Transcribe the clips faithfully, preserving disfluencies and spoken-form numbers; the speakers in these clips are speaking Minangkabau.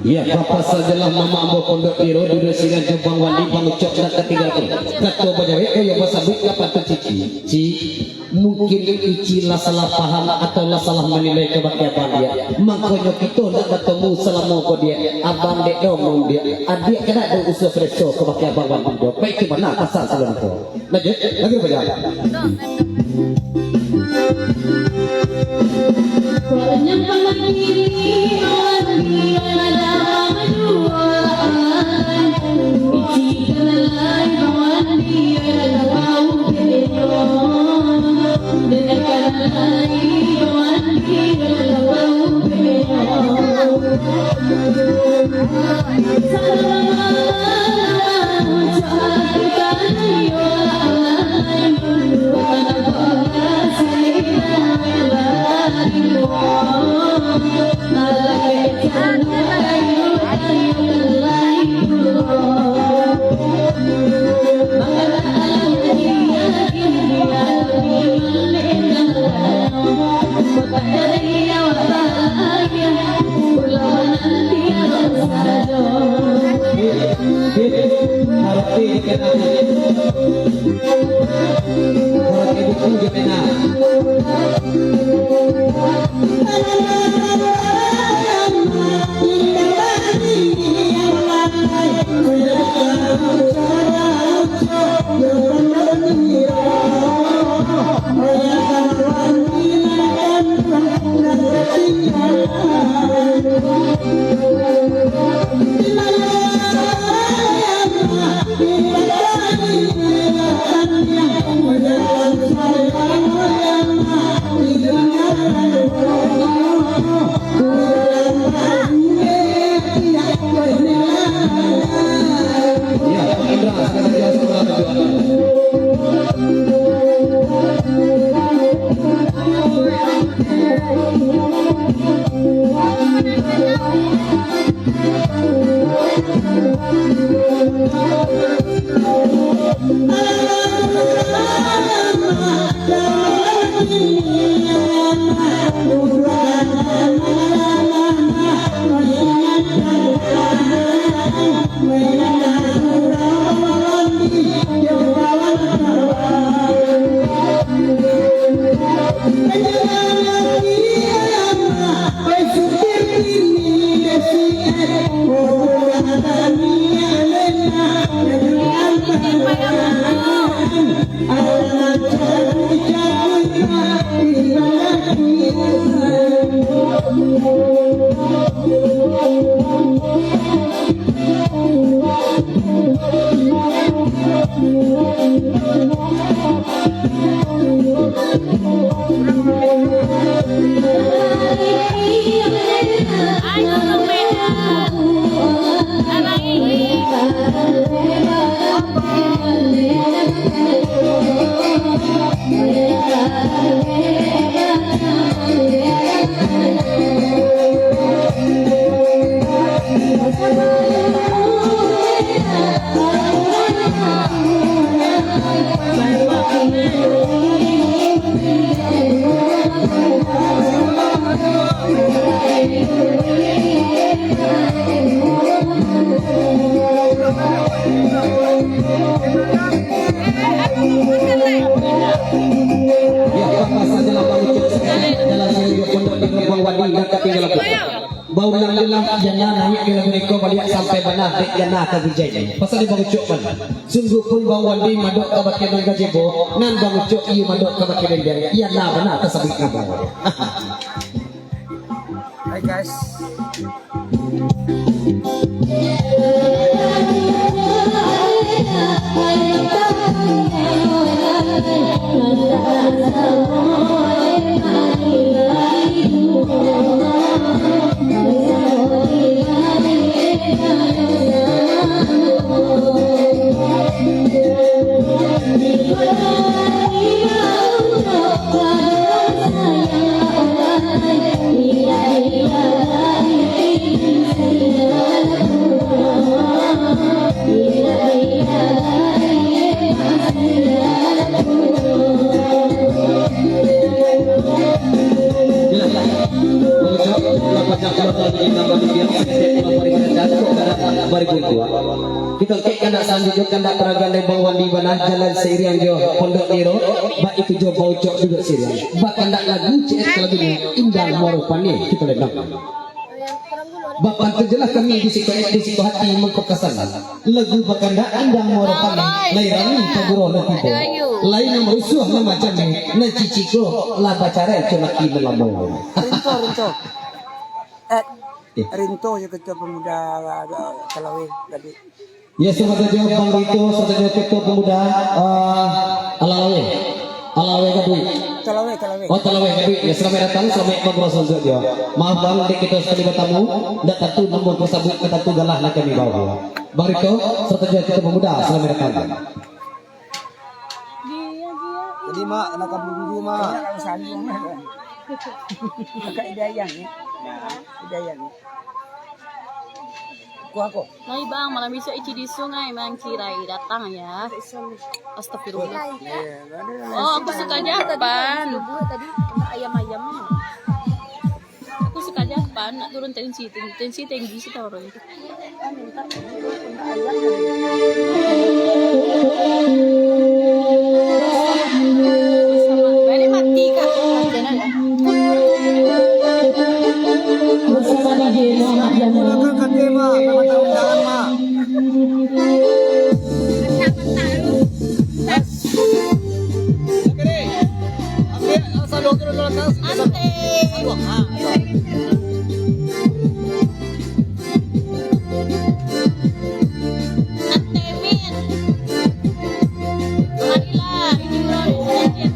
Iya, bapa sajalah mama ambo pondok iro, duduak sinan jo Bang Wandi, Bang Ucok nan katinggalan. Kato bajawek, oh yo basabuik ka patun cici. Ci, mungkin Ici lah salah paham atau lah salah manilai kabake abang dia. Mangkonyo kito ndak batamu salamo ko dia. Abang dek doh mambia. Adiak kada ado usah reso kabake abang Wandi doh. Baik tu bana pasan salamo ko. Lanjut, lagi apa ya? Dek Yana ka bujai ni. Pasal di Bang Ucok bana. Sungguahpun Bang Wandi madok ka bakeh nan gajebo, nan Bang Ucok iyo madok ka bakeh dendeng. Yana bana tasabuik namo. Hai guys. Kita kek kandak salanjuiknyo, kandak taragan dari Bang Wandi bana, jalan sairiang jo Pondok Niro, baitu jo Bang Ucok duduak siriang. Bakandak lagu, ciek lagunyo, Indah Muaro Paneh, kita lendang. Bapantun jelah kami di siko, di siko hati mangko ka sanan. Lagu bakandak Indah Muaro Paneh, lai rami paguro lah tibo. Lai nan marusuah nan macam ni, nan ciciko lah bacarai co laki nan lamo. Rinto, rinto. Eh, Eh. Rinto jo Ketua Pemuda, Talawe tadi. Ya, selamat sajo Bang Rito, selamat sajo Ketua Pemuda, eh, Alalaweh. Alalaweh Gadui. Talawe, Talawe. Oh, Talawe Gadui. Ya, selamat datang, selamat paguro salanjuik jo. Maaf Bang, dek kito sakali batamu, ndak tantu namo tasabuik, ndak tantu galah nan kami bawa. Bang Rito, selamat sajo Ketua Pemuda, selamat datang. Jadi, Mak, anak kampung dulu, Mak. Kakak Hidayah ni. Hidayah ni. Kuah kok. Lai, Bang, malam bisuak Ici di Sungai Mangkirai datang, ya. Astagfirullah. Oh, aku suka Japan. Tadi ayam-ayam. Aku suka Japan, nak turun tensi, ten-, tensi tinggi sih orang itu. Balik mati kah? Mati dah. Belakang kaki, Mak. Jangan tahu jalan, Mak. Oke deh. Ambil, ah, salur ke dalam atas. Ante. Salur, ah. Ante Min. Marilah, hiburan saja.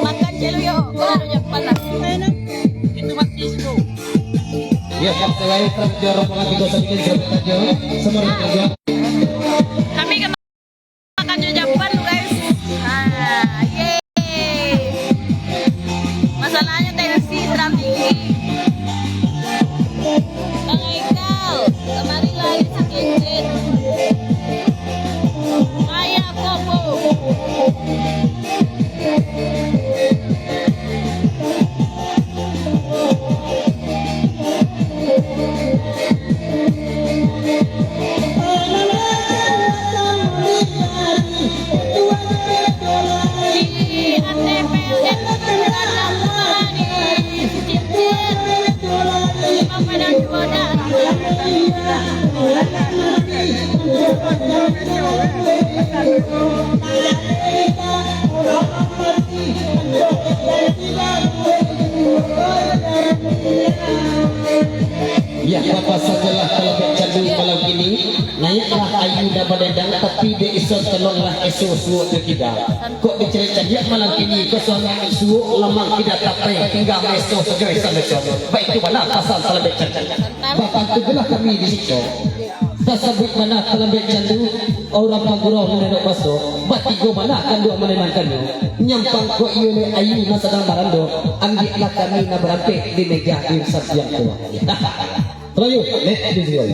Makan celuyok, baru yang panas. Itu mati situ. Ya, kan, selain terjadi rombongan tiga sembilan, semua kerja. Kami kena makan jo Japan tu, guys. Ah, yeay. Masalahnya tensi terlalu tinggi. Bang Haikal, kemarilah isi cincin. Maya kopo. Ya, Bapak, sajolah kalau bak candu malam kini, naiaklah ayu nan badendang, tapi dek iso tolonglah eso suok jo kida. Kok dicaliak-caliak malam kini, ko suami suok lamang kida tapai, tingga maeso sajo isan leco. Baitu bana pasan salam bak candu. Bapak, tunggulah kami di siko. Tasabuik bana kalambek candu, urang pagurau manenok baso, batigo bana kanduang manenangkannyo. Nyampang kok iyo lai ayu nan sadang barando, ambiaklah kami nan barampek di meja di sampiang ko. Lanjut, next, di siko.